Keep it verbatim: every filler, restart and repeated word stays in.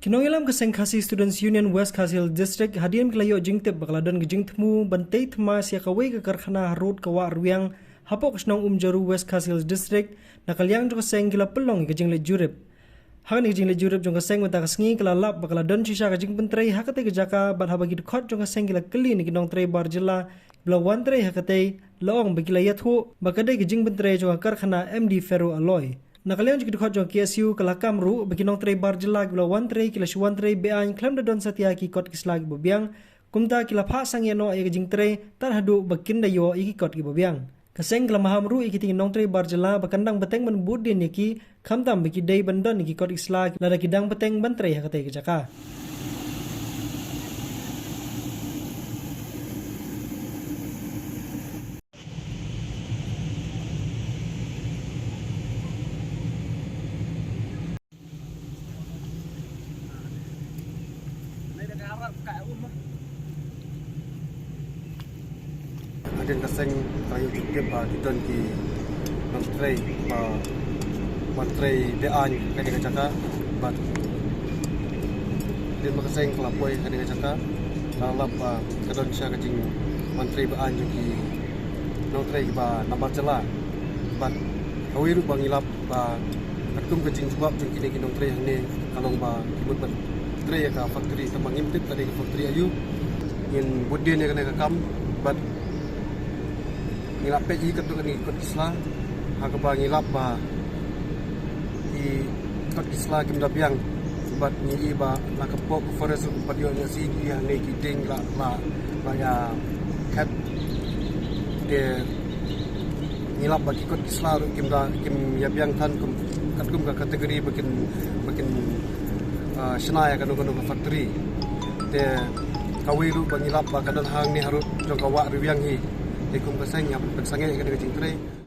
Ki nongïalam ka seng Khasi Students Union West Khasi Hills District hadien ba ki la ïoh jingtip ba ka la don ka jingthmu ban tei thymmai sha kawei ka karkhana harud ka wah rwiang hapoh ka shnong Umjaru, West Khasi Hills District, na ka liang jong ka seng ki la pynlong ïa ka jingleit jurip. Ha kane ka jingleit jurip jong ka seng mynta ka sngi ka la lap ba ka la don shisha ka jingpyntrei ha katei ka jaka, bad haba ki dkhot jong ka seng ki la kylli na ki nongtrei bar jylla ba la wan trei ha katei, la ong ba ki la ïathuh ba ka dei ka jingpyntrei jong ka karkhana M D Ferro Alloy. Na ka liang jong ki dkhot jong ka K S U ka la kam ruh ba ki nongtrei bar jylla kiba la wan trei ki la shu wan trei be-aiñ khlem da don satia ki kot ki sla kiba biang. Kumta ki la phah sangeh noh ïa ka jingtrei tad haduh ba kin da ïoh ïa ki kot kiba biang. Ka seng ka la maham ruh ïa kitei ki nongtrei bar jylla ba kan dang bteng ban bud dien ïa ki, khamtam ba ki dei ban don ïa ki kot ki sla lada ki dang bteng ban trei ha katei ka jaka. Hadien ka seng ka la ïoh jingtip ba ki don ki nongtrei ba wan trei be-aiñ ha kane ka jaka, bad hadien ba ka seng ka la poi ha kane ka jaka, ka la lap ba ka don shisha ka jingwan trei be-aiñ jong ki nongtrei kiba na bar jylla. Bad kawei ruh ba ngi lap ba katkum ka jingjubab jong kine ki nongtrei hangne ka long ba ki mut ban trei ïa ka factory, tangba ngim tip ka dei ka factory aïu. Ngin bud dien ïa kane ka kam bad ngi la peit ïa katto katne ki kot ki sla ha kaba ngi lap ba ki kot ki sla kim da biang. Bad ngi i ba la ka pok ka forest ruh pat ïoh ïa si ngi hangne ki ding la la la ïa khet. Te ngi lap ba ki kot ki sla ruh kim da kim ïa biang than kum katkum ka category ba kin ba kin, ah, shna ïa kano kano ka factory. Te kawei ruh ba ngi lap ba ka don hangne harud jong ka wah rwiang hi. Te kum ka seng ngi hap ban pynsangeh ïa kane ka jingtrei.